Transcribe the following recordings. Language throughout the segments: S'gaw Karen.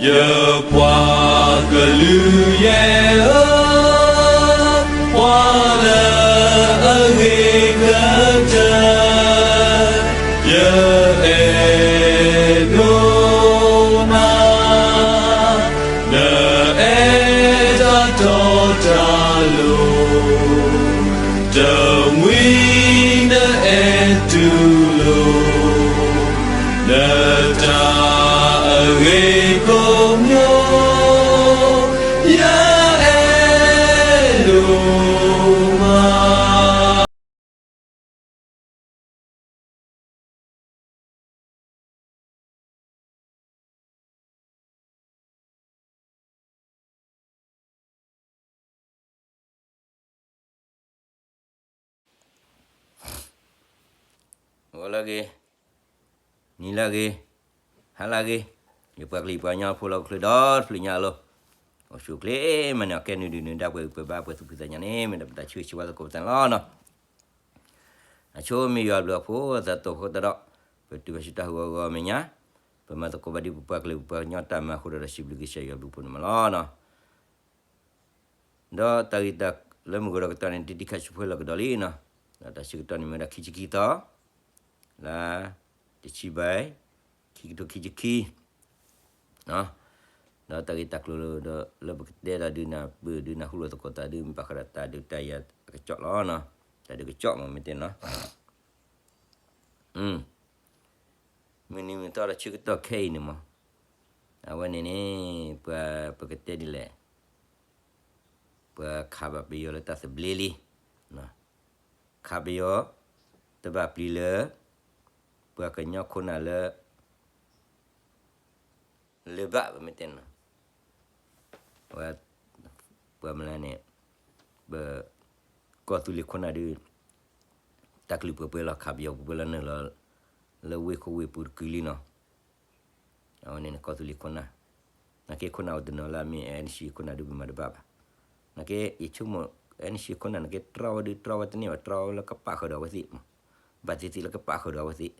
ယပှၤကလုာ်ယဲၢ်ဧၢ, ပှၤလၢအဂ့ၤကတၢၢ် ယအဲၣ်ဒိးနၤ, နအဲၣ်တၢ်တီတၢ်လိၤ, တမှံၤနအဲၣ်တူၢ်လိာ် နတၢ်အဂ့ၤကိးမံၤ, ယအဲၣ်ဒိးမး. ဂီၤလၢအဂ့ၤ, နံၤလၢအဂ့ၤ, ဟါလၢအဂ့ၤ, ယပှၤကလုာ်ပှၤကညီဖိလၢဟီၣ်ခိၣ်ချၢဒီတဖျၢၣ်ညါအလိၤ, အိၣ်ဆူၣ်အိၣ်ချ့မးန့ၣ် အကဲနုာ်ဒုၣ်နုာ်ဒါပှဲၤဂံၢ်ပှဲၤဘါပှဲၤသူၣ်ဖှံသးညီန့ၣ် မ့ၢ်ဒၣ်ပတၢ်ဆၢဂ့ၤဆၢဝါသကိးပသးန့ၣ်လီၤနီၤ. အဆိမ့ၢ်ယွၤဘျုးအဖှိၣ်အသးတိာ်ဃီသတးဒီး ပတုၤဘၣ်ဆူတၢ်ဟးဂီၤဂီၤမဲာ်ညါ, ပမၤသကိးဘၣ်ဒ်ပပှၤကလုာ်ပပှၤကညီတၢ်မၤအဃိဒီး ဒီးစံးဘျုးကစၢ်ယွၤဘျုးဖှိၣ်န့ၣ်မးလီၤနီၤ. ဒီးတၢ်ဂ့ၢ်တၢ်လၢမုၢ်ကီၤဒီးကတီၢ်န့ၣ် တံၤတံၤခါဆူၣ်ဖဲလီၤကဒီးလံနီၤ. ဒီးတၢ်ဆၢကတီၢ်န့ၣ်မ့ၢ်ဝဲဒၣ်ခံဆံခံသီ, လါ တဆံဘၢၣ်, ခံကထိခံဆံခံ ဒီးတၢ်ဂ့ၢ်တၢ်ကျိၤဒီးလၢပကတဲဒီးဒုးနၢ်ပၢၢ်ဒုးနၢ်ဟူလိာ်သကိးသးဒုး မ့ၢ်ဘၣ်ဃးဒီးတၢ်ဒုးတၢ်ယၤအကစီၣ်လီၤနီၤ. တၢ်ဒုးကစီၣ်မ့ၢ်မ့ၢ်တဲနီၤ. မုၢ်နံၤမုၢ်သီဒီးဆၢကတီၢ်ခဲအံၤန့ၣ်မး, အဝဲန့ၣ်န့ၣ် ပှၤပကတဲဒ်လဲၣ်, ပှၤခးဘၣ်ပယီၤလၢတၢ်သဘျ့လံ. ခးပယီၤ တဘၣ်ပျံၤလၢ ပှၤကညီခိၣ်နၢ်လၢ လၢၤဘၣ် ပမ့ၢ်တဲန့ၣ်, ဝဲ ပှၤမနုၤန့ၣ် ပ ကီၢ်သူလ့ၤခိၣ်နၢ်ဒုး တၢ်ကလုၢ်ပှဲၤပှဲၤလီၤ ခးပယီၤပှဲၤပှဲၤလီၤနုာ်လီၤ လၢဝ့ၢ်ခိၣ်ဝ့ၢ်ပူၤတကုာ်လံနီၤ. အဝဲန့ၣ်န့ၣ် ကီၢ်သူလ့ၤခိၣ်နၢ်, နာ်က့ခိၣ်နၢ်အိၣ်တနီၤလၢအမ့ၢ် NCA ခိၣ်နၢ်ဒုး ပမၤတဘၣ်ဘၣ်. နာ်က့ ယဆိကမိၣ် NCA ခိၣ်နၢ်နာ်က့ တြီဝဲဒုး တြီဝဲတန့ၢ်ဘၣ် တြီဝဲလၢကပာ်ဃုာ်ဒီးအဝဲသ့ၣ်မး, ဘၣ်သ့ၣ်သ့ၣ်လၢကပာ်ဃုာ်ဒီးအဝဲသ့ၣ်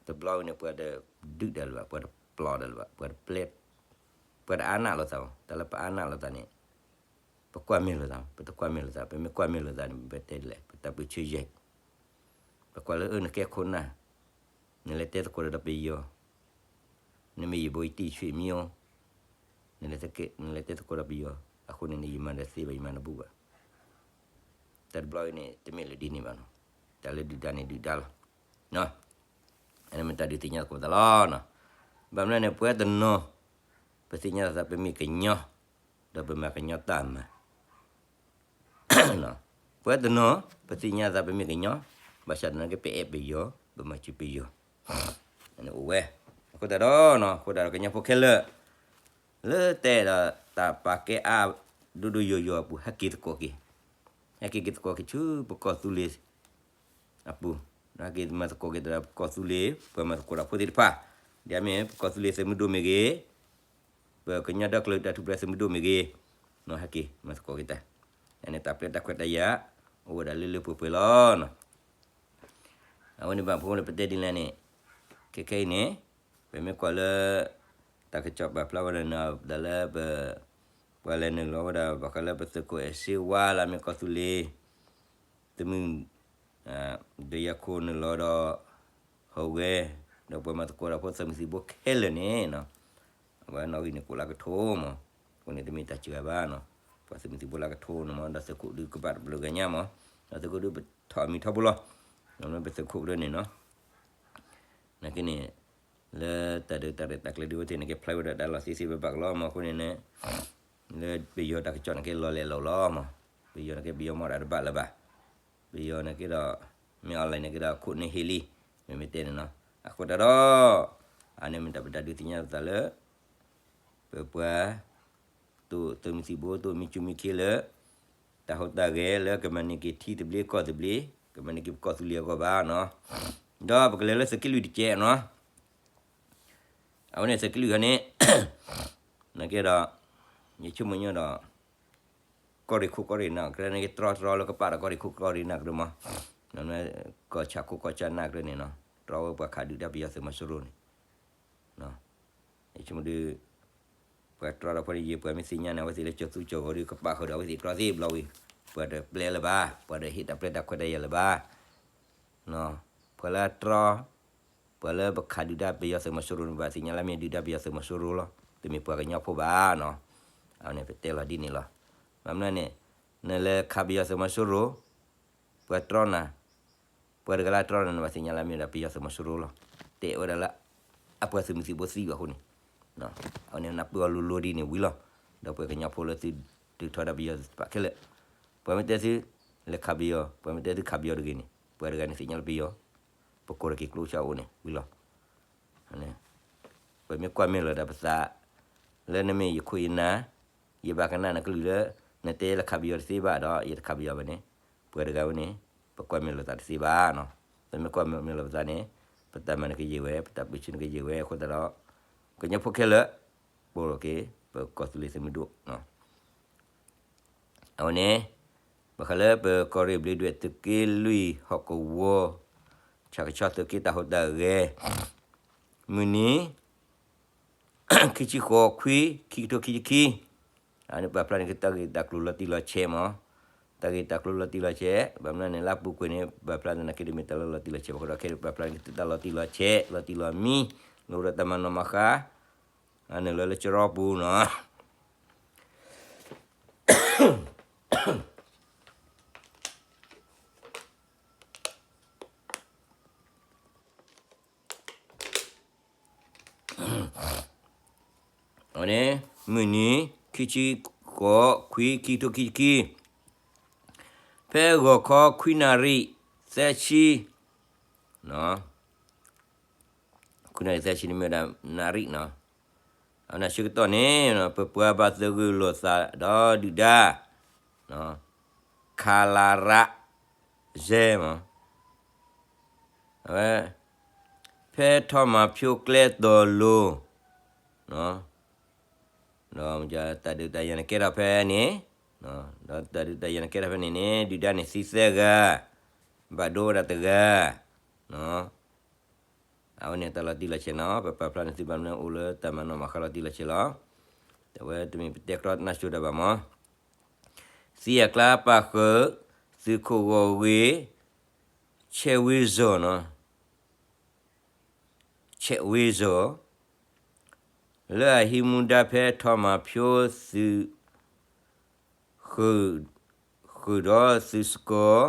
တဘျီဝဲန့ၣ် ပှၤတဒုးဒၣ်လၢၤဘၣ် ပှၤတပျီဒၣ်လၢၤဘၣ် ပှၤတပျဲ ပှၤတအါနးလိာ်သးဘၣ်. တၢ်လၢပအါနးလိာ်သးန့ၣ် ပကွၢ်မဲာ်လိာ်သး ပတကွၢ်မဲာ်လိာ်သး ပမ့ၢ်ကွၢ်မဲာ်လိာ်သးန့ၣ် ပတဲဒ်လဲၣ် ပတၢ်ပၢဆှၢယဲၢ် ပကွၢ်လၢအၢ နကဲခိၣ်နၢ် နလဲၤတဲသကိးဒီးပယီၤ နမ့ၢ်ယဘိယတံၢ်ဆွေမျိုး နလဲၤတဲသကိးဒီးပယီၤ အဃိန့ၣ်န့ၣ် ယမၤဒီးသ့ဘၣ် ယမၤတဘူၣ်ဘၣ်. တၢ်တဘျီအံၤန့ၣ် တမ့ၢ်လၢဒ်န့ၣ်ဘၣ်နီၤ. တၢ်လၢဒုၣ်ဒါန့ၣ်ဒုၣ်ဒါလီၤ. အန့ၣ်မ့ၢ်တၢ်ဒုးသ့ၣ်ညါသကိးပသးလီၤ. ဘၣ်မနုၤန့ၣ် ပဝဲတနီၤ ပသ့ၣ်ညါသးပမ့ၢ်ကညီ ဒီးပမၤကညီတၢ်မၤ ပဝဲတနီၤ ပသ့ၣ်ညါသးပမ့ၢ်ကညီ ဘၣ်ဆၣ်သနာ်က့ ပအဲၣ်ပယီၤ ပမၤစၢၤပယီၤ အိၣ်ဝဲ. အဃိသတးဒီး အဃိသတးဒီးကညီဖိခဲလၢာ် လၢတဲဒီးတၢ်ပာ်ကဲအါ ဒိၣ်ဒိၣ်ယိာ်ယိာ်အပူၤ ဟဲက့ၤသကိးက့ၤ, ဟဲက့ၤက့ၤသကိးက့ၤဆူပကီၢ်သူလ့ၤအပူၤ, ဟဲက့ၤမၤသကိးက့ၤသးဒီးပကီၢ်သူလ့ၤ ပှၤမၤသကိးတၢ်ဖိသ့ၣ်တဖၣ်, ဒ်အမ့ၢ်ပကီၢ်သူလ့ၤသုးမုၢ်ဒိၣ်မ့ၢ်ဂ့ၤ ပကညီဒီကလုာ်တၢ်ထူၣ်ဖျဲးသုးမုၢ်ဒိၣ်မ့ၢ်ဂ့ၤ, ဟဲက့ၤမၤသကိးက့ၤတၢ်, အန့ၣ်တၢ်ပျဲတၢ်ခွဲးတၢ်ယာ် အိၣ်ဝဲဒၣ်လၢလၢပှဲၤပှဲၤလီၤ. အဝဲန့ၣ်ဘၣ်ဖဲလၢပတဲဒ်လဲၣ်န့ၣ်, ခဲခဲအံၤန့ၣ် ပမ့ၢ်ကွၢ်လၢ တၢ်ကစီၣ်ပာ်ဖျါဝဲဒၣ်န့ၣ် ဒ်လၢပ ပှၤလဲၤနုာ်လီၤဝဲဒၣ် ဘၣ်ဃးလၢပသုးခိၣ်အဲၣ်စ့ဝါလၢအမ့ၢ်ကီၢ်သူလ့ၤ သုးမုၢ် ဒီးယၤခိၣ်နုာ်လီၤဒီး ဟီၣ်ဝဲ ဒီးပှၤမၤသကိးတၢ်ဖိသုးမုၢ်သံၣ်ဘိခဲလၢာ်န့ၣ် အဝဲနီၣ်ဂံၢ်န့ၣ်ကိးလၢကထိမး, အဃိန့ၣ်တမ့ၢ်တၢ်စှၤဘၣ်နီၤ, ပှၤသုးမုၢ်သံၣ်ဘိလၢကထိန့ၣ်မး ဒီးသုးခိၣ်ဒုးကဘၣ်တဘျုးဂၤညါမး, ဒီးသုးခိၣ်ဒုးပထီၣ်အမံၤထီဘိလီၤ, ပသုးခိၣ်ဒုးန့ၣ်နီၤ နာ်က့န့ၣ် လၢတၢ်ဒုးတၢ်ရဲၣ်တၢ်ကျဲၤဒုးဝဲသ့ၣ်န့ၣ် ကဲဖျါဝဲဒၣ်တၢ်လီၤသ့သ့ဘၣ်ဘၣ်ကလီမး အဃိန့ၣ်န့ၣ် လၢပယီၤတၢ်ကစီၣ်န့ၣ်က့လီၤလဲၤလီၤလီၤမး, ပယီၤန့ၣ်က့ပယီၤမီၢ်ဒၣ်တဘၣ်လၢၤဘၣ်, ပယီၤန့ၣ်က့ဒီး မ့ၢ် online န့ၣ်က့ဒီး ခိၣ်န့ၢ်ဟ့ၣ်လံ, မ့မ့ၢ်တဲန့ၣ်နီၤ, အဃိတၢ်ဒီး အန့ၣ်မ့ၢ်တၢ်ပတၢ်ဒုးသ့ၣ်ညါသးလၢ ပပှၤ သုးမုၢ်သံၣ်ဘိ သုးမုၢ်ကၠူမုၢ်ခ့လၢ တၢ်ဟူးတၢ်ဂဲၤလၢကမၤန့ၢ်က့ၤထံသဘျ့ကီၢ်သဘျ့, ကမၤန့ၢ်က့ၤပကီၢ်သူလ့ၤအဂီၢ်ဘၣ်နီၤ, ဒီးပကလဲၤလၢသုးက့လွံၢ်တကဲးနီၤ, အဝဲန့ၣ်သုးက့လွံၢ်ခါန့ၣ် နာ်က့ဒီး ယဆိကမိၣ်ညီဒီး ကီၢ်ရ့ၣ်ခိၣ်ကီၢ်ရ့ၣ်နၢ်ကရၢန့ၣ် တြီတြီလၢကပာ်ဒီးကီၢ်ရ့ၣ်ခိၣ်ကီၢ်ရ့ၣ်နၢ်ကရၢမး, ကီၢ်ဆၣ်ခိၣ်ကီၢ်ဆၣ်နၢ်ကရၢန့ၣ်နီၤ, တြီဝဲပှၤခးဒုးတၢ်ပယီၤသုးမီၤစိရိၤန့ၣ်, ဆိကမိၣ်ဒုး ပှၤတြီဒီးဖဲန့ၣ်ယံၤ ပှၤမ့ၢ်သ့ၣ်ညါန့ၣ် အဝဲသ့ၣ်လၢကၠီၤသူကၠီၤဂီၤဒုး ကပာ်ဃုာ်ဒီးအဝဲသ့ၣ်တြီသ့ဘျီဝံၤ, ပှၤတပျဲလၢၤဘၣ်, ပှၤတဟ့ၣ်တၢ်ပျဲတၢ်ခွဲးတၢ်ယာ်လၢၤဘၣ်. ပှၤလၢတြီ, ပှၤလၢပခးဒုၣ်ဒါပယီၤသုးမီၤစိရိၤန့ၣ် ဘၣ်သ့ၣ်ညါလၢမ့ၢ်ဒုၣ်ဒါပယီၤသုးမီၤစိရိၤလီၤ, တမ့ၢ်ပှၤကညီဖိဘၣ်နီၤ. အဝဲန့ၣ်ပတဲလီၤဒ်န့ၣ်လီၤ. ဘၣ်မနုၤန့ၣ်, နလဲၤခးပယီၤသုးမီၤစိရိၤ, ပှၤတြီနၤ, ပှၤတဂၤလၢတြီနၤန့ၣ် ဘၣ်သ့ၣ်ညါလၢမ့ၢ်ဒၣ်ပယီၤသုးမီၤစိရိၤလီၤ. တဲဝဲဒၣ်လၢ အပှၤသုးမုၢ်သံၣ်ဘိသံဘၣ်အဃိန့ၣ်, အဝဲန့ၣ်နၢ်ပၢၢ်အီၤလိၤလိၤဒ်န့ၣ်ဝံၤလီၤ. ဒီးပှၤကညီဖိလၢသုထုးထီၣ်ဒၣ်ပယီၤသ့ၣ်တဖၣ်ခဲလၢာ်, ပှၤမ့ၢ်တဲသု လဲၤခးပယီၤ, ပှၤမ့ၢ်တဲသုခးပယီၤတဂ့ၤန့ၣ် ပှၤတဂၤန့ၣ်သ့ၣ်ညါလၢပယီၤ, ပကိးတက့ၤကျိဆါအိၣ်န့ၣ်ဝံၤလီၤ. ပမ့ၢ်ကွၢ်မ့ၢ်လီၤတၢ်ပသး, လၢနမ့ၢ်ယခိၣ်ယနၢ်, ယဘၣ်ကနၣ်နကလုၢ်လၢ နတဲလၢခးပယီၤတသ့ဘၣ်ဒီး ယတခးပယီၤဘၣ်န့ၣ်, ပှၤတဂၤဝဲန့ၣ် ပကွၢ်မ့ၢ်လီၤသးတသ့ဘၣ်နီၤ. ပမ့ၢ်ကွၢ်မ့ၢ်လီၤပသးန့ၣ်, ပတၢ်မၤန့ၣ်ကယံာ်ဝဲ, ပတၢ်ပၢဆှၢန့ၣ်ကယံာ်ဝဲအဃိသတးဒီး, ကညီဖိခဲလၢာ် ပိာ်လီၤက့ၤ ပကီၢ်သူလ့ၤသုးမုၢ်ဒိၣ် အဝဲန့ၣ်, ဘၣ်ဃးလၢပကီၢ်ရ့ၣ်ဘျ့းဒွဲၣ်သုးက့လွံၢ်ဟီၣ်ကဝီၤ, ဆၣ်ကဆီသုးက့တၢ်ဟူးတၢ်ဂဲၤ, မုၢ်နံၤ, ခံဆံဃိးခွံ ခံကထိခံဆံခံ, အန့ၣ်ပာ်ဖျါန့ၢ်က့ၤတၢ်ဂ့ၢ်တၢ်ကျိၤလီၤတံၢ်လီၤဆဲးမး, တၢ်ဂ့ၢ်တၢ်ကျိၤလီၤတံၢ်လီၤဆဲး, ဘၣ်မနုၤန့ၣ် လၢအပူၤကွံာ်န့ၣ် ပာ်ဖျါသနာ်က့ဒီးမ့ၢ်တၢ်လီၤလီၤတံၢ်လီၤဆဲးဘၣ်ဃိဒီး ခဲအံၤပာ်ဖျါန့ၢ်က့ၤသုတၢ်လီၤတံၢ်လီၤဆဲး, လီၤတံၢ်လီၤမံ, လိၣ်ဒီးတၢ်မၤနီၣ်မၤဃါ, အန့ၣ်လၢလၢကရီပူၤနီၤ. အဝဲန့ၣ် မုၢ်နံၤ ခံဆံဃိး ခွံ ခံကထိခံဆံခံ, ဖဲဂီၤခီခွံနၣ်ရံၣ်သၢဆံ, ခွံနၣ်ရံၣ်သၢဆံန့ၣ်မ့ၢ်ဝဲဒၣ်နၣ်ရံၣ်နီၤ. အဝဲန့ၣ်ဆၢကတီၢ်န့ၣ် ပပှၤဘၣ်သဂၢၢ်လိာ်သးဒီးဒုၣ်ဒါ ခလရ ယဲၢ်မး, အဝဲ ဖဲထီမၤဖၠိကျဲတီၤလိၤ, ဒီးတၢ်ဒုးတၢ်ယၤန့ၣ်ကဲထီၣ်ဖဲန့ၣ်, ဒီးတၢ်ဒုးတၢ်ယၤန့ၣ်ကဲထီၣ်ဖဲန့ၣ်န့ၣ် ဒုၣ်ဒါန့ၣ်သံသၢဂၤ, ဘၣ်ဒိဝဲဒၣ်တဂၤ အဝဲန့ၣ်တၢ်လီၤတံၢ်လီၤဆဲးနီၤ, ပပာ်ဖျါန့ၢ်သုဘၣ်မနုၤ အိၣ်လၢတၢ်မၤနီၣ်မၤဃါလီၤတံၢ်လီၤဆဲးလီၤ. အဝဲတမ့ၢ်ပတဲကြီနၢ်စိၤဒၣ်ဘၣ်မး, သံအကျါပာ်ဃုာ် သုးခိၣ်ဂီၤဂ့ၤ ဆဲးဝ့စီၤနီၤ, ဆဲးဝ့စီၤ, လၢအဟံးမူဒါဖဲထီမၤဖၠိသုး ဃုာ်ဒီးသုးစကီၤ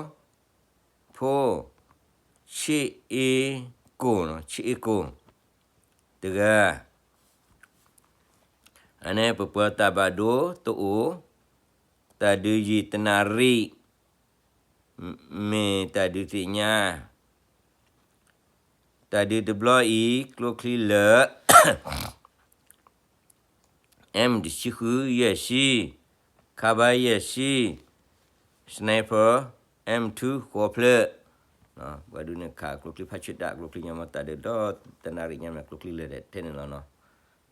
ဖိ ဆ့အ့ကိၣ်, ဆ့အ့ကိၣ်တဂၤ, အန့ၣ်ပပှၤတၢ်ဘၣ်ဒိတအိၣ်, တၢ်ဒုးယံာ်တနၣ်ရံၣ်, မ့ၢ်တၢ်ဒုးသ့ၣ်ညါ, တၢ်ဒုးတဘျီအံၤ ကျိချံလၢာ် M တဆံဃု ယဲၢ်ဆံ, ခါဘါ ယဲၢ်ဆံ, sniper M two ဃိးဖျၢၣ်, ပှၤဒုးန့ၣ်ခးကျိချံဖးဆၢတၢ် ကျိချံညါမး တၢ်ဒုးဒီတနၣ်ရံၣ်ညါမး ကျိချံလၢာ်ထဲန့ၣ်လီၤနီၤ.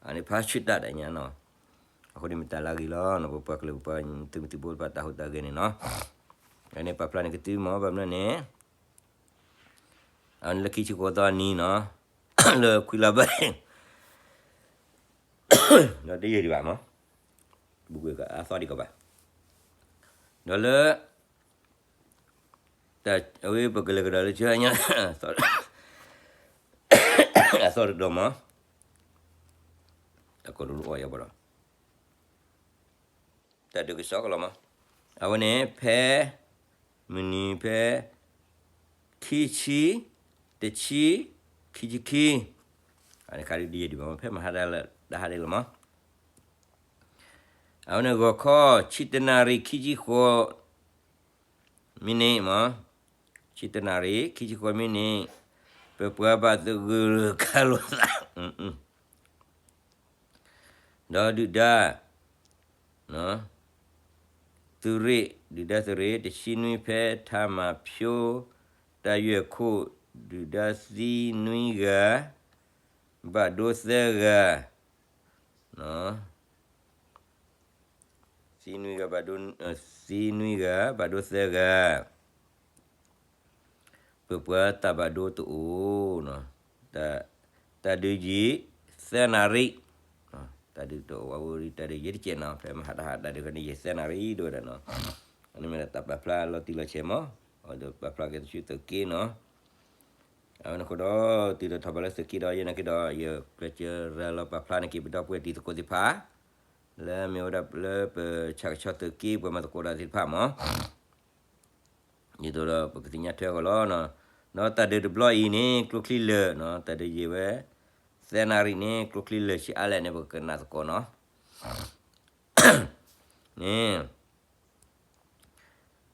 အန့ၣ်ဖးဆၢတၢ်ဒၣ်ညါနီၤ. အဃိန့ၣ်မ့ၢ်တၢ်လၢအဂ့ၤလီၤနီၤ ပပှၤကလုာ်ပပှၤသုးမုၢ်သံၣ်ဘိတဖၣ်တၢ်ဟူးတၢ်ဂဲၤန့ၣ်နီၤ. အန့ၣ်ပာ်ဖျါန့ၢ်က့ၤသုမး ဘၣ်မနုၤန့ၣ် အန့ၣ်လၢခံဆံဃိးသီနံၤနီၤ, လၢခွံလါဘၣ် ဒီးတယံာ်ဒံးဘၣ်မး, ဘူးကွံာ်အသီဒံးကီးဘၣ်, ဒီးလၢ တၢ်အဝဲပကလဲၤကဒီးလၢဆၢညါ အသီတတီၤမး, တၢ်ကီတလူအီၣ်ယၤဘၣ်ဒီး တၢ်ဒုးကစီၣ်ကလီၤမး, အဝဲန့ၣ်ဖဲ မုၢ်နံၤဖဲ ခံဆံ တဆံ ခံဆံခံ, အန့ၣ်ခါဒုးဒ်ယဲဒံးဘၣ်မး ဖဲမဟါတၢ်လၢတဟါဒ်လီၤမး, အဝဲန့ၣ်ဂီၤခီ ဆံတနၣ်ရံၣ်ခံဆံဃိး မံးနံးမး, ဆံတနၣ်ရံၣ် ခံဆံဃိးမံးနံး, ပပှၤဘၣ်သဂၢၢ်ခးလိာ်သး ဒီးဒုၣ်ဒါ သုးရ့ၣ် ဒုၣ်ဒါသုးရ့ၣ် တဆံနွံဖဲ ထါမၤဖၠိ တၢ်ယွဲၢ်ခိၣ် ဒုၣ်ဒါသံနွံဂၤ ဘၣ်ဒိသၢဂၤ သံနွံဂၤဘၣ်ဒိ သံနွံဂၤ ဘၣ်ဒိသၢဂၤ, ပပှၤတၢ်ဘၣ်ဒိတအိၣ်, တၢ်ဒုးယံာ် သၢနၣ်ရံၣ် တၢ်ဒုးတအိၣ်ဝဲဒၣ် တၢ်ဒုးယဲတကဲနီၤ, ဖဲမဟါတဟါတၢ်ဒုးဖဲန့ၣ် ယဲသၢနၣ်ရံၣ်ဒိၣ်ဝဲဒၣ်နီၤ, အန့ၣ်မ့ၢ်ဒၣ်တၢ်ပာ်ဖျါလီၤတံၢ်လီၤဆဲးမး, အဝဲဒၣ်ပာ်ဖျါက့ၤတဆူသုးက့နီၤ, အဝဲန့ၣ်အဃိဒီး တုၤထီၣ်ဘၣ်လၢသုးက့ဒီး ယဲနာ်က့ဒီး ယကျဲးစၢးရၤလီၤပာ်ဖျါန့ၢ်က့ၤ ပဒီပုၢ်ဝဲၢ်တံၤသကိးသ့ၣ်တဖၣ် လၢမ့ၢ်ဝဲဒၣ်လၢပဆၣ်ကဆီသုးက့ ပှၤမၤသကိးတၢ်သ့ၣ်တဖၣ်မး, ဒ်သိးဒီးပကသ့ၣ်ညါထွဲအဂီၢ်လီၤ. ဒီးတၢ်ဒုးတဘျီအံၤန့ၣ် ကျိချံလၢာ်နီၤ, တၢ်ဒုးယံာ်ဝဲ သၢနၣ်ရံၣ်န့ၣ် ကျိချံလၢာ်ဆံးအါလဲၣ်န့ၣ် ပကကနၣ်သကိးနီၤ, န့ၣ်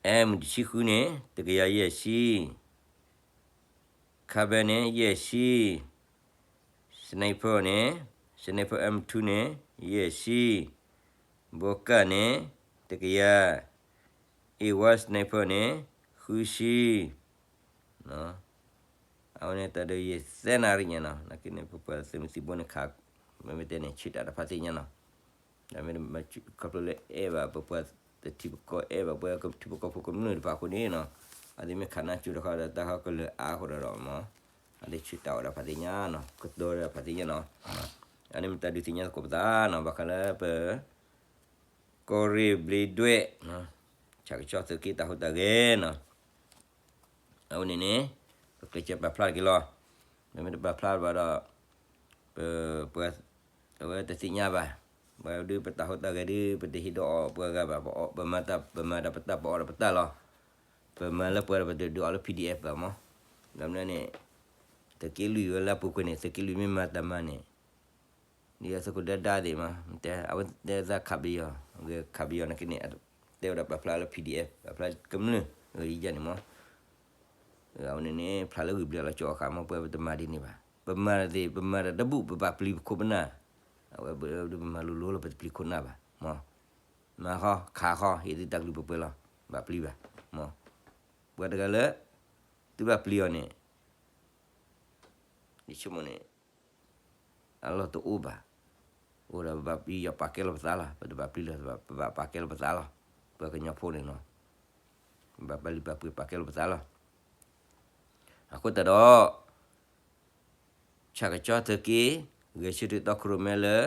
အဲၣ်မုၢ်တဆံဃုန့ၣ် တကယၤယဲၢ်ဆံ, ခါဘဲန့ၣ် ယဲၢ်ဆံ, sniper န့ၣ် sniper M two န့ၣ် ယဲၢ်ဆံ, ဘိကၢ်န့ၣ် တကယၤ, အ့ၣ်ဝါ sniper န့ၣ် ဃုဆံ, အဝဲန့ၣ်တၢ်ဒုးယံာ်သၢနၣ်ရံၣ်ညါနီၤ, နာ်က့န့ၣ် ပပှၤသုးမုၢ်သံၣ်ဘိန့ၣ်ခး, မ့မ့ၢ်တဲန့ၣ် ဆံးတၢ်တဖၣ်သ့ၣ်ညါနီၤ, ဒီးမ့ၢ်ခီဖျိလၢအဲၣ်ဘၣ်ပပှၤတထံပကီၢ် အဲၣ်ဘၣ်ပှၤထံပကီၢ်ဖိကမျၢၢ်တဖၣ်အဃိန့ၣ်နီၤ, အသ့ၣ်မ့ၢ်ခးနၢ်ကၠိတခီဒီး တၢ်ဟီကလၢာ်အါဃိဒီးမး, အသ့ၣ်ဆံးတၢ်ဝဲဒၣ်ဖးသ့ၣ်ညါနီၤ, ကတိၤဝဲဒၣ်ဖးသ့ၣ်ညါနီၤ, အန့ၣ်မ့ၢ်တၢ်ဒုးသ့ၣ်ညါသကိးပသးနီၤ, ဘၣ်ဃးလၢပ ကီၢ်ရ့ၣ်ဘျ့းဒွဲၣ်, ဆၣ်ကဆီသုးက့တၢ်ဟူးတၢ်ဂဲၤနီၤ, အဝဲန့ၣ်န့ၣ် ပကျဲးစၢးပာ်ဖျါတက့ၢ်လီၤ, မ့မ့ၢ်တပာ်ဖျါဘၣ်ဒီး ပ ပှၤ အဝဲတသ့ၣ်ညါဘၣ်, ပှၤဒုးပတၢ်ဟူးတၢ်ဂဲၤဒုး ပတဟ့ၣ်ဒုးအီၣ်ပှၤဂၤဘၣ်, ပမၤတၢ်ပမၤတၢ်ပတၢ်ပအီၣ်တၢ်ပတၢ်လီၤ, ပမၤလၢပှဲၤဒီးပတဒုးအီၣ်လၢ P D F ဘၣ်မး, ဒီးမနုၤန့ၣ် သုးက့လွံၢ်ဝဲလၢအပူၤကွံာ်န့ၣ် သုးက့လွံၢ်မ့ၢ်မၤတၢ်မၤန့ၣ် ဒ်အသုးခိၣ်ဒၢဒါသ့ၣ်မး တဲ အဝဲတဲသးခးပယီၤ, ဂဲၤခးပယီၤနာ်က့န့ၣ် တဲဝဲဒၣ်ပာ်ဖျါလၢ P D F ပာ်ဖျါကမျၢၢ် ဂ့ၤယဲန့ၣ်မး, အဝဲန့ၣ်န့ၣ် ဖျါလၢဂုၢ်ဘျံးလီၤကၠီၤအခါမး ပဝဲပတမၤဒ်န့ၣ်ဘၣ်, ပမၤသ့ၣ် ပမၤတၢ်တဘူၣ် ပဘၣ်ပျံၤပခိၣ်ပနၢ်, အဝဲဒုးပမၤလိၤလိၤလီၤ ပတပျံၤခိၣ်နၢ်ဘၣ်, မၤဃီခးဃီ ဟ့ၣ်သုတၢ်ကလုၢ်ပှဲၤပှဲၤလီၤ, ဘၣ်ပျံၤဘၣ်, မး ပှၤတဂၤလၢ သုဘၣ်ပျံၤအီၤန့ၣ် ယဆိကမိၣ်န့ၣ် အလီၢ်တအိၣ်ဘၣ်, အိၣ်ဒီးပဘၣ်ပျံၤယီၤပာ်ကဲလီၤပသးလီၤ, ပတဘၣ်ပျံၤလၢၤ ပဘၣ်ပာ်ကဲလီၤပသးလီၤ, ပှၤကညီဖိန့ၣ်နီၤ, ပဘၣ်ပာ်လုၢ်ပာ်ပှ့ၤပာ်ကဲလီၤပသးလီၤ, အဃိသတးဒီး ဆၣ်ကဆီသုးက့ ဂဲၤဆၢထၢၣ်တီခိၣ်ရိၣ်မဲလၢ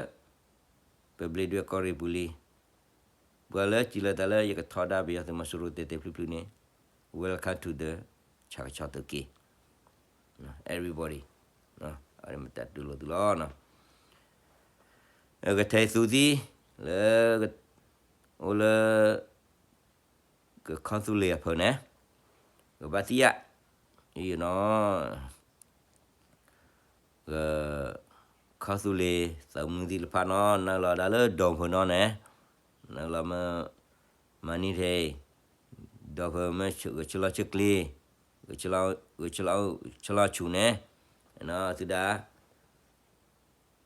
ပဘျ့းဒွဲၣ်ကီၢ်ရ့ၣ်ပူၤလံ, ပှၤလၢစံးလီၤသးလၢယကထီဒါပယီၤသုးမီၤစိရိၤတဲာ်တဲာ်ဖျုးဖျုးန့ၣ် welcome to the ဆၣ်ကဆီသုးက့ everybody, မ့ၢ်တၢ်တူၢ်လိာ်သုလီၤ, ကထဲးသူသံ လၢ အိၣ်လၢ ကခီသူလ့ၤအဖၢန့ၣ် ကဘၣ်သံယၤ အံၤနီၤ က ခီသူလ့ၤ သးမုၢ်သံၣ်တဖၣ်နီၤ နုာ်လီၤဒၣ်လၢဒီဖၢနီၤန့ၣ် နုာ်လီၤမ့ၢ် မၤန့ၢ်ထဲအံၤ ဒီဖၢမ့ၢ်ဂဲၤဆၢလီၤဆၢကျ့ၤ ဂဲၤဆၢလီၤဆူၣ်န့ၣ် သုဒၣ်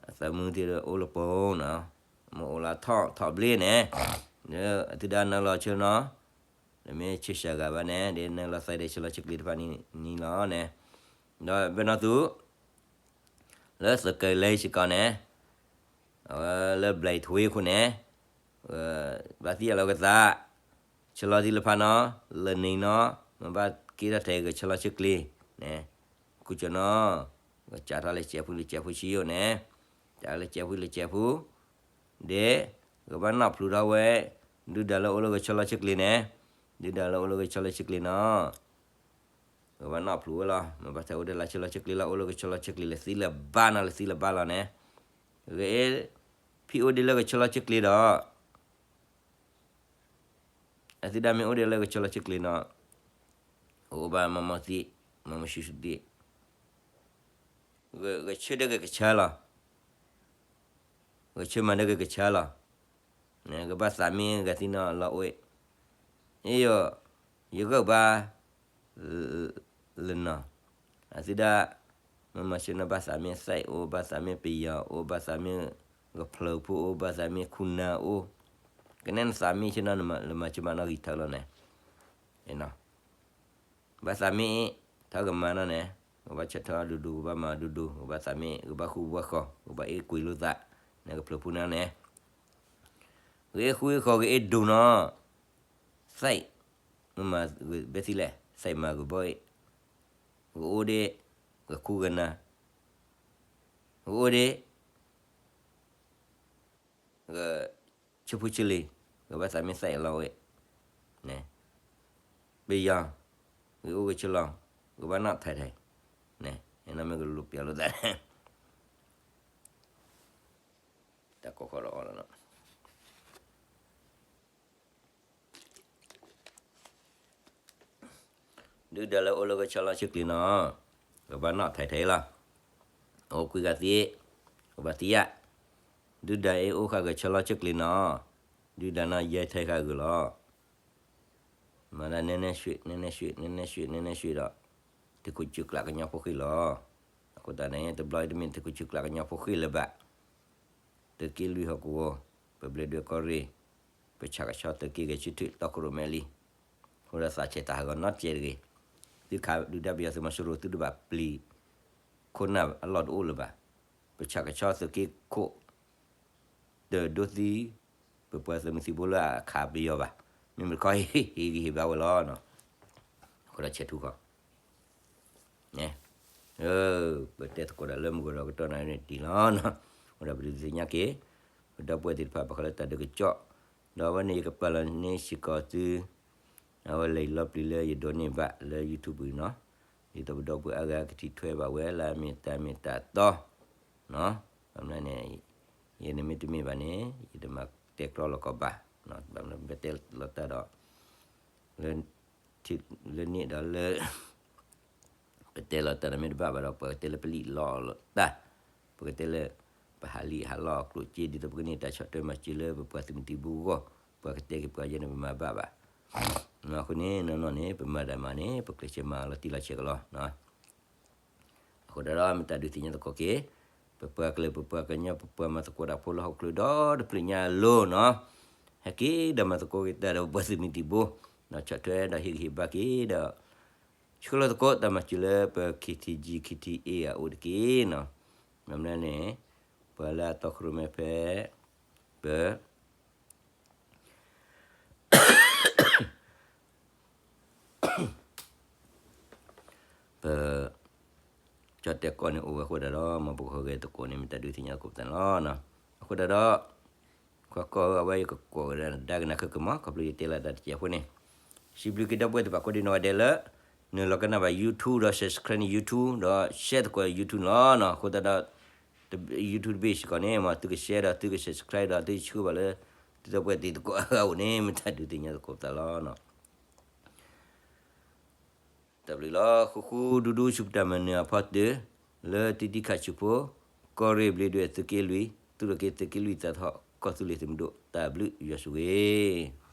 အသးမုၢ်သံၣ်ဒီးအိၣ်လၢပိနီၤ မ့ၢ်အိၣ်လၢထီၣ်ထီၣ်ဘျ့န့ၣ် သုဒၣ်နုာ်လီၤဆၢနီၤ နမ့ၢ်ဆၢစှၤဂၤဘၣ်န့ၣ် ဒ်နုာ်လီၤသးဒီးဆၢလီၤဆၢကျ့ၤတဖၣ်န့ၣ်လီၤန့ၣ် ဒီးဘၣ်နီၢ်သူ လၢသုးကလၢၤစ့ၢ်ကီးန့ၣ် အဝဲလၢဘျဲးထွ့အခိၣ်န့ၣ် ဘၣ်သံယၤလီၤကသး ဆၢလီၤသံလၢဖးနီၤ လၢနံၤနီၤ မ့ၢ်ဘၣ်က့ၤထီၣ်ထဲဂဲၤဆၢလီၤဆၢကျ့ၤန့ၣ် ကူစၢ်နီၤ ကစးထီၣ်လၢကဲးဖှံလၢကဲးဖှံဆံယိာ်န့ၣ် ကစးလၢကဲးဖှံလၢကဲးဖှံ ဒ် ကဘၣ်နီၣ်ဖျူးထီၣ်ဝဲ ဒုၣ်ဒါလၢအိၣ်လၢဂဲၤဆၢလီၤဆၢကျ့ၤန့ၣ် ဒုၣ်ဒါလၢအိၣ်လၢဂဲၤဆၢလီၤဆၢကျ့ၤနီၤ ကဘၣ်နီၣ်ဖျူးဝဲလီၤ မ့ၢ်ဘၣ်ထဲအိၣ်ဒီးလၢဆၢလီၤဆၢကျ့ၤလီၤ အိၣ်လၢဂဲၤဆၢလီၤဆၢကျ့ၤလၢသံလၢဘါနီၤ လၢသံလၢဘါလီၤန့ၣ် ဂဲၤ ဖံအိၣ်ဒံးလၢဂဲၤဆၢလီၤဆၢကျ့ၤဒီး အသုဒၣ်မ့ၢ်အိၣ်ဒံးလၢဂဲၤဆၢလီၤဆၢကျ့ၤနီၤ အိၣ်ဘၣ်မၤမီၤသံ မၤမီၤဆူၣ်ဆူၣ်သံ ဂဲၤဆၢဒီးဂဲၤကဆၢလီၤ ဂဲၤဆၢမၤဒီးဂဲၤကဆၢလီၤ ကဘၣ်သးမ့ၢ်ဂၤသံနီၤလီၤအိၣ် အ့ၣ်ယိာ် ယဂၢၢ်ဘါ လၢနီၤ အသုဒၣ် မ့ၢ်မၤဆၢနီၤ ဘၣ်သးမ့ၢ်သဲးအိၣ် ဘၣ်သးမ့ၢ်ပယီၤအိၣ် ဘၣ်သးမ့ၢ်ကဖျၢၣ်ဖိအိၣ် ဘၣ်သးမ့ၢ်ခူနၢ်အိၣ် ကနဲနသးမ့ၢ်ဆၢနီၤ လၢမၤဆၢမၤနီၤဂံၢ်ထၢလီၤန့ၣ် ဘၣ်သးမ့ၢ်အ့ၣ် ထီၣ်ကမၤနီၤန့ၣ် ကဘၣ်ဆၢထၢၣ်ဒူဒူ ကဘၣ်မၤဒူဒူ ကဘၣ်သးမ့ၢ် ကဘၣ်ဃူဘၣ်ဃီၤ ကဘၣ်အ့ၣ်ကွံာ်လိာ်သး န့ၣ်ကဖျၢၣ်ဖိန့ၣ်န့ၣ် ဂ့ၤဃူဃီၤဂ့ၤအ့ၣ်ဒိၣ်နီၤ သဲး မ့ၢ်မၤဂ့ၤဘဲသံလဲၣ် သဲးမၤဂ့ၤဘီအ့ၣ် ဂ့ၤအိၣ်ဒ့ ဂ့ၤခူဂ့ၤနၤ ဂ့ၤအိၣ်ဒ့ ဂဲၤဆၢဖိဆၢလံၤ, ဂဲၤဘၣ်သးမ့ၢ်သးအံၤလီၤဝဲ, န့ၣ်, ပယီၤ, ဂဲၤအိၣ်ဂဲၤဆၢလီၤ, ဂဲၤဘၣ်နီၣ်ထဲထဲ, န့ၣ်, နီၢ်မ့ၢ်ကလူၤပျးလိာ်သးန့ၣ်, တၢ်ကီခီလီၤအီလီၤနီၤ. ဒုၣ်ဒါလၢအိၣ်လၢဂဲၤဆၢလီၤဆ့ကျံၤနီၤ, ကဘၣ်နီၣ်ထဲထဲလီၤ. အိၣ်ကွံာ်ဂၤသ့, ကဘၣ်သံယၣ်, ဒုၣ်ဒါအ့ၣ်အိၣ်ဃာ်ဂဲၤဆၢလီၤဆ့ကျံၤနီၤ, ဒုၣ်ဒါနီၤယဲထဲဃာ်ဂုာ်လီၤ. မၤဒၣ်နဲနဲရွှ့, နဲနဲရွှ့, နဲနဲရွှ့, နဲနဲရွှ့ဒီး, တခိၣ်စုကျးကညီဖိဃ့ၢ်လီၤ. အဃိသတးန့ၣ် တဘျီအံၤတမ့ၢ်တခိၣ်စုကျးကညီဖိဃ့ၢ်လၢၤဘၣ်. သုးက့လွံၢ်ဟီၣ်ကဝီၤ, ပဘျဲၣ်ဒွဲၣ်ကီၢ်ရ့ၣ်, ပဆၣ်ကဆီသုးက့ဂဲၤဆၢထၢၣ်တီခိၣ်ရိၣ်မဲလံ. အဃိဒီးသးဆဲးတၢ်ဟးဂီၤနီတစဲးတဂ့ၤ. သုခးဒုၣ်ဒါပယီၤသုးမီၤစိရိၤသုတဘၣ်ပျံၤ, ခိၣ်နၢ်အလီၢ်တအိၣ်လၢၤဘၣ်. ပဆၣ်ကဆီသုးက့ခိၣ် တဒိသံ ပပှၤသုးမုၢ်သံၣ်ဘိလၢအခးပယီၤဘၣ်. မ့မ့ၢ်တခီ ဟ့ၣ်ဂံၢ်ဟ့ၣ်ဘါဝဲလီၤ. အဃိဒီးဆဲးထူၣ်ဃီ န့ၣ်, ပတဲသကိးတၢ်လၢမုၢ်ကီၤဒီးကတီၢ်နၣ်ရံၣ်န့ၣ်ဒံးလီၤ. အဃိဒီးပဒုးသ့ၣ်ညါက့ၤ ပဒီပုၢ်ဝဲၢ်သ့ၣ်တဖၣ် ဘၣ်ဃးလၢတၢ်ဒုးကစီၣ်, ဒီးအဝဲန့ၣ်ယကပာ်လီၤန့ၢ်စ့ၢ်ကီးသု အဝဲလဲၤလီၤပျံၤလၢယဒိးန့ၢ်ဘၣ်လၢ YouTube ပူၤနီၤ, ဒ်သိးပဒီပုၢ်ဝဲၢ်အါဂၤကထံၣ်ထွဲဘၣ်ဝဲလၢအမ့ၢ်တၢ်မ့ၢ်တၢ်တီ န့ၣ်, န့ၣ်, ယန့ၣ်မ့ၢ်တမ့ၢ်ဘၣ်န့ၣ် ယတမၤတဲကျီလီၤကီးဘၣ်. ဘၣ်မနုၤပတဲလီၤတၢ်ဒီး လၢန့ၣ်ဒီးလၢ ပတဲလီၤတၢ်ဒီးမ့ၢ်တဘၣ်ဘၣ်ဒီး ပှၤကတဲလၢပလံၣ်လီၤတၢ်, ပကတဲလၢ ပဟးလံၣ်ဟးလီၢ်အကျိၣ်စ့ ဒ်သိးပကန့ၢ်တၢ်ဆီၣ်ထွဲမၤစၢၤလၢပပှၤသုးမုၢ်သံၣ်ဘိအဂီၢ်, ပှၤကတဲက့ၤပှၤယဲန့ၣ် ပမၤဘၣ်ဘၣ်. အဃိန့ၣ် နီၢ်နီၢ်န့ၣ် ပမၤတၢ်မၤန့ၣ် ပကျဲးစၢးမၤလီၤတံၢ်လီၤဆဲးကလီၤ. အဃိဒီး မ့ၢ်တၢ်ဒုးသ့ၣ်ညါသကိးက့ၤ ပပှၤကလုာ် ပပှၤကညီ ပပှၤမၤသကိးတၢ်ဖိလၢဟီၣ်ခိၣ်ချၢဒီတဖျၢၣ်ညါအလိၤနီၤ, ဟဲက့ၤဒီးမၤသကိးက့ၤတၢ်ဒီးပပှၤသုးမုၢ်သံၣ်ဘိ, ဒီးဆီၣ်ထွဲဒီးဟ့ၣ်ဂံၢ်ဟ့ၣ်ဘါက့ၤဒီး ဆှၢလီၤသကိးတၢ်မၤစၢၤလၢပ KTG KTA အအိၣ်တက့ၢ်နီၤ. မ့ၢ်မနုၤန့ၣ် ပှၤလၢအတီခိၣ်ရိၣ်မဲဖဲ ပ ပ ကၠီၣ်တဲၣ်ကီၢ်န့ၣ်အိၣ်ဝဲအဃိဒၣ်ဒီး မ်ပကဟူးဂဲၤသကိးန့ၣ် မ့ၢ်တၢ်ဒုးသ့ၣ်ညါသကိးပသးန့ၣ်လီၤ. အဃိဒၣ်ဒီး ကွၢ်ကီၢ်ဧၢ အဝဲယကကိးကဒါကနၣ်ခဲကမီၤ ခီဖျိယတဲလီၤတၢ်တစဲးဖိန့ၣ်, စံးဘျုးက့ၤဒီပုၢ်ဝဲၢ်သ့ၣ်တဖၣ်ကိးဒံနီၢ်ဂၤဒဲးလၢ နုာ်လီၤကနၣ်ဘၣ် YouTube ဒီး subscribe န့ၣ် YouTube ဒီး share သကိး YouTube န့ၣ်လီၤ. အဃိသတးဒီး YouTube တဘ့ၣ်စ့ၢ်ကီးန့ၣ် မ်သုက share ဒီးသုက subscribe ဒီးသုဆှၢဘၣ်လၢ သုဒီပုၢ်ဝဲၢ်သ့ၣ်သကိးအဂၤအိၣ်န့ၣ် မ့ၢ်တၢ်ဒုးသ့ၣ်ညါသကိးပသးလီၤ. တၢ်ဘျုးလီၤ. ဃူဃူဒူဒူဆူပတၢ်မၤနၢၤအဖီတၢၢ် လၢတံတံခးဆူဖိ ကီၢ်ရ့ၣ်ဘျ့းဒွဲၣ်သုးက့လွံၢ် သူၣ်ထီၣ်က့ၤသုးက့လွံၢ်သးထီၣ်ကီၢ်သူလ့ၤသုးမုၢ်ဒိၣ် တၢ်ဘျုးယွၤဆိၣ်ဂ့ၤ